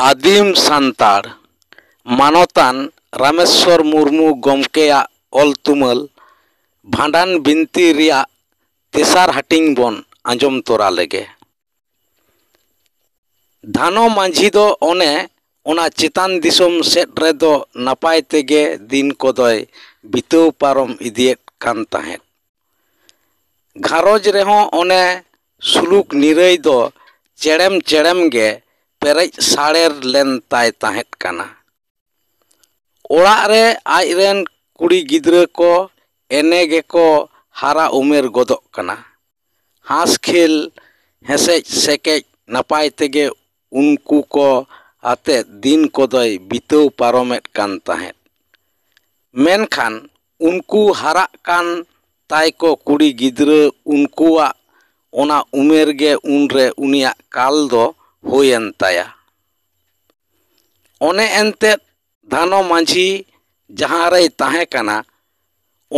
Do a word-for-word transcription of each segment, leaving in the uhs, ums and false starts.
ᱟᱹᱫᱤᱢ ᱥᱟᱱᱛᱟᱲ ᱢᱟᱱᱚᱛᱟᱱ ᱨᱟᱢᱮᱥᱣᱚᱨ ᱢᱩᱨᱢᱩ ᱜᱚᱢᱠᱮᱭᱟᱜ ᱚᱞ ᱛᱩᱢᱟᱹᱞ ᱵᱷᱟᱸᱰᱟᱱ ᱵᱤᱱᱛᱤ ᱨᱮᱭᱟᱜ ᱛᱮᱥᱟᱨ ᱦᱟᱹᱴᱤᱧ ᱵᱚᱱ ᱟᱸᱡᱚᱢ ᱛᱚᱨᱟ ᱞᱮᱜᱮ᱾ ᱫᱷᱟᱱᱚ ᱢᱟᱹᱡᱷᱤ ᱫᱚ ᱚᱱᱮ ᱚᱱᱟ ᱪᱮᱛᱟᱱ ᱫᱤᱥᱚᱢ ᱥᱮᱫ ᱨᱮᱫᱚ ᱱᱟᱯᱟᱭ ᱛᱮᱜᱮ ᱫᱤᱱ ᱠᱚᱫᱚᱭ ᱵᱤᱛᱟᱹᱣ ᱯᱟᱨᱚᱢ ᱤᱫᱤᱭᱮᱫ ᱠᱟᱱ ᱛᱟᱦᱮᱸᱫ᱾ ᱜᱷᱟᱨᱚᱸᱡᱽ ᱨᱮᱦᱚᱸ ᱚᱱᱮ ᱥᱩᱞᱩᱠ ᱱᱤᱨᱟᱹᱭ ᱫᱚ ᱪᱮᱲᱮᱢ ᱪᱮᱲᱮᱢ ᱜᱮ ᱯᱮᱨᱮᱡ ᱥᱟᱲᱮᱨ ᱞᱮᱱ ᱛᱟᱭ ᱛᱟᱦᱮᱸᱫ ᱠᱟᱱᱟ᱾ ᱚᱲᱟᱜ ᱨᱮ ᱟᱡ ᱨᱮᱱ ᱠᱩᱲᱤ ᱜᱤᱫᱽᱨᱟᱹ ᱠᱚ ᱮᱱᱮ ᱜᱮᱠᱚ ᱦᱟᱨᱟ ᱩᱢᱮᱨ ᱜᱚᱫᱚᱜ ᱠᱟᱱᱟ᱾ ᱦᱟᱸᱥ ᱠᱷᱮᱞ, ᱦᱮᱸᱥᱮᱡ ᱥᱮᱠᱮᱡ ᱱᱟᱯᱟᱭ ᱛᱮᱜᱮ ᱩᱱᱠᱩ ᱠᱚ ᱟᱛᱮᱫ ᱫᱤᱱ ᱠᱚᱫᱚᱭ ᱵᱤᱛᱟᱹᱣ ᱯᱟᱨᱚᱢᱮᱫ ᱠᱟᱱ ᱛᱟᱦᱮᱸᱫ᱾ ᱢᱮᱱᱠᱷᱟᱱ ᱩᱱᱠᱩ ᱦᱟᱨᱟᱜ ᱠᱟᱱ ᱛᱟᱭ ᱠᱚ ᱠᱩᱲᱤ ᱜᱤᱫᱽᱨᱟᱹ, ᱩᱱᱠᱩᱣᱟᱜ ᱚᱱᱟ ᱩᱢᱮᱨ ᱜᱮ ᱩᱱᱨᱮ ᱩᱱᱤᱭᱟᱜ ᱠᱟᱞ ᱫᱚ ᱦᱩᱭᱮᱱ ᱛᱟᱭᱟ᱾ ᱚᱱᱮ ᱮᱱᱛᱮᱫ ᱫᱷᱟᱱᱚ ᱢᱟᱹᱡᱷᱤ ᱡᱟᱦᱟᱸ ᱨᱮᱭ ᱛᱟᱦᱮᱸ ᱠᱟᱱᱟ,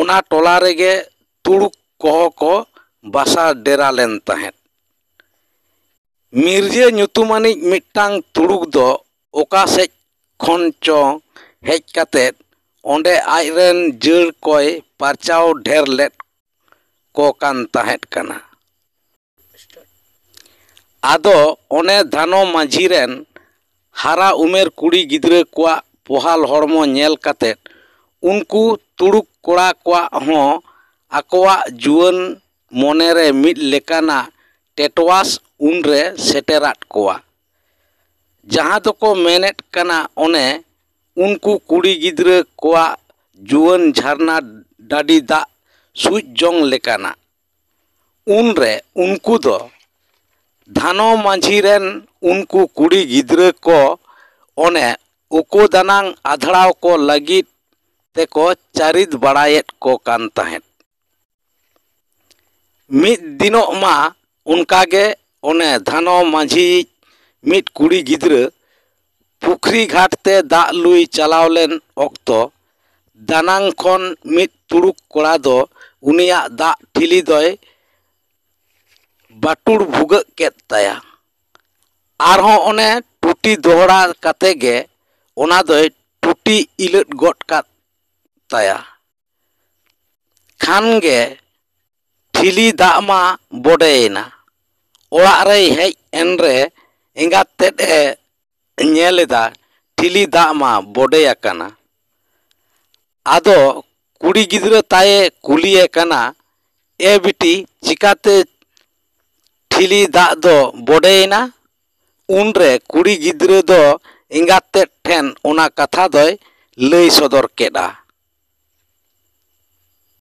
ᱚᱱᱟ ᱴᱚᱞᱟ ᱨᱮᱜᱮ ᱛᱩᱲᱩᱠ ᱠᱚᱦᱚᱸ ᱠᱚ ᱵᱟᱥᱟ ᱰᱮᱨᱟ ᱞᱮᱱ ᱛᱟᱦᱮᱸᱫ᱾ ᱢᱤᱨᱡᱟᱹ ᱧᱩᱛᱩᱢᱟᱱᱤᱡ ᱢᱤᱫᱴᱟᱝ ᱛᱩᱲᱩᱠ ᱫᱚ ᱚᱠᱟ ᱥᱮᱫ ᱠᱷᱚᱱ ᱪᱚ ᱦᱮᱡ ᱠᱟᱛᱮᱫ ᱚᱸᱰᱮ ᱟᱡᱨᱮᱱ ᱡᱟᱹᱲ ᱠᱚᱭ ᱯᱟᱨᱪᱟᱣ ᱰᱷᱮᱨ ᱞᱮᱫ ᱠᱚ ᱠᱟᱱ ᱛᱟᱦᱮᱸᱫ ᱠᱟᱱᱟ᱾ ᱟᱫᱚ ᱚᱱᱮ ᱫᱷᱟᱱᱚ ᱢᱟᱹᱡᱷᱤ ᱨᱮᱱ ᱦᱟᱨᱟ ᱩᱢᱮᱨ ᱠᱩᱲᱤ ᱜᱤᱫᱽᱨᱟᱹ ᱠᱚᱣᱟᱜ ᱯᱚᱦᱟᱞ ᱦᱚᱲᱢᱚ ᱧᱮᱞ ᱠᱟᱛᱮᱫ ᱩᱱᱠᱩ ᱛᱩᱲᱩᱠ ᱠᱚᱲᱟ ᱠᱚᱣᱟᱜ ᱦᱚᱸ ᱟᱠᱚᱣᱟᱜ ᱡᱩᱣᱟᱹᱱ ᱢᱚᱱᱮᱨᱮ ᱢᱤᱫ ᱞᱮᱠᱟᱱᱟᱜ ᱴᱮᱴᱣᱟᱥ ᱩᱱᱨᱮ ᱥᱮᱴᱮᱨᱟᱫ ᱠᱚᱣᱟ᱾ ᱡᱟᱦᱟᱸ ᱫᱚᱠᱚ ᱢᱮᱱᱮᱫ ᱠᱟᱱᱟ, ᱚᱱᱮ ᱩᱱᱠᱩ ᱠᱩᱲᱤ ᱜᱤᱫᱽᱨᱟᱹ ᱠᱚᱣᱟᱜ ᱡᱩᱣᱟᱹᱱ ᱡᱷᱟᱨᱱᱟ ᱰᱟᱹᱰᱤ ᱫᱟᱜ ᱥᱩᱡ ᱡᱚᱝ ᱞᱮᱠᱟᱱᱟᱜ᱾ ᱩᱱᱨᱮ ᱩᱱᱠᱩ ᱫᱚ ᱫᱷᱟᱱᱚ ᱢᱟᱹᱡᱷᱤ ᱨᱮᱱ ᱩᱱᱠᱩ ᱠᱩᱲᱤ ᱜᱤᱫᱽᱨᱟᱹ ᱠᱚ ᱚᱱᱮ ᱩᱠᱩ ᱫᱟᱱᱟᱝ ᱟᱫᱷᱲᱟᱣ ᱠᱚ ᱞᱟᱹᱜᱤᱫ ᱛᱮᱠᱚ ᱪᱟᱹᱨᱤᱫ ᱵᱟᱲᱟᱭᱮᱫ ᱠᱚ ᱠᱟᱱ ᱛᱟᱦᱮᱸᱫ᱾ ᱢᱤᱫ ᱫᱤᱱᱚᱜ ᱢᱟ ᱚᱱᱠᱟᱜᱮ ᱚᱱᱮ ᱫᱷᱟᱱᱚ ᱢᱟᱹᱡᱷᱤᱭᱤᱡ ᱢᱤᱫ ᱠᱩᱲᱤ ᱜᱤᱫᱽᱨᱟᱹ ᱯᱩᱠᱷᱨᱤ ᱜᱷᱟᱴ ᱛᱮ ᱫᱟᱜ ᱞᱩᱭ ᱪᱟᱞᱟᱣ ᱞᱮᱱ ᱚᱠᱛᱚ ᱫᱟᱱᱟᱝ ᱠᱷᱚᱱ ᱢᱤᱫ ᱛᱩᱲᱩᱠ ᱠᱚᱲᱟ ᱫᱚ ᱩᱱᱤᱭᱟᱜ ᱫᱟᱜ ᱴᱷᱤᱞᱤ ᱫᱚᱭ ᱵᱟᱹᱴᱩᱲ ᱵᱷᱩᱜᱟᱹᱜ ᱠᱮᱫ ᱛᱟᱭᱟ᱾ ᱟᱨᱦᱚᱸ ᱚᱱᱮ ᱴᱩᱴ ᱴᱩᱴᱤ ᱫᱚᱦᱲᱟ ᱠᱟᱛᱮ ᱜᱮ ᱚᱱᱟ ᱫᱚᱭ ᱴᱩᱴᱤ ᱤᱞᱟᱹᱫ ᱜᱚᱫ ᱠᱟᱫ ᱛᱟᱭᱟ᱾ ᱠᱷᱟᱱ ᱜᱮ ᱴᱷᱤᱞᱤ ᱫᱟᱜ ᱢᱟ ᱵᱚᱰᱮᱭᱮᱱᱟ᱾ ᱚᱲᱟᱜ ᱨᱮᱭ ᱦᱮᱡ ᱮᱱ ᱨᱮ ᱮᱸᱜᱟᱛ ᱛᱮᱫ ᱮ ᱧᱮᱞ ᱮᱫᱟ, ᱴᱷᱤᱞᱤ ᱫᱟᱜ ᱢᱟ ᱵᱚᱰᱮ ᱟᱠᱟᱱᱟ᱾ ᱟᱫᱚ ᱠᱩᱲᱤ ᱜᱤᱫᱽᱨᱟᱹ ᱛᱟᱭᱮ ᱠᱩᱞᱤᱭᱮ ᱠᱟᱱᱟ, "ᱮ ᱵᱤᱴᱤ, ᱪᱤᱠᱟᱛᱮ ᱴᱷᱤᱞᱤ ᱫᱟᱜ ᱫᱚ ᱵᱚᱰᱮᱭᱮᱱᱟ?" ᱩᱱᱨᱮ ᱠᱩᱲᱤ ᱜᱤᱫᱽᱨᱟᱹ ᱫᱚ ᱮᱸᱜᱟᱛ ᱛᱮᱫ ᱴᱷᱮᱱ ᱚᱱᱟ ᱠᱟᱛᱷᱟ ᱫᱚᱭ ᱞᱟᱹᱭ ᱥᱚᱫᱚᱨ ᱠᱮᱫᱼᱟ᱾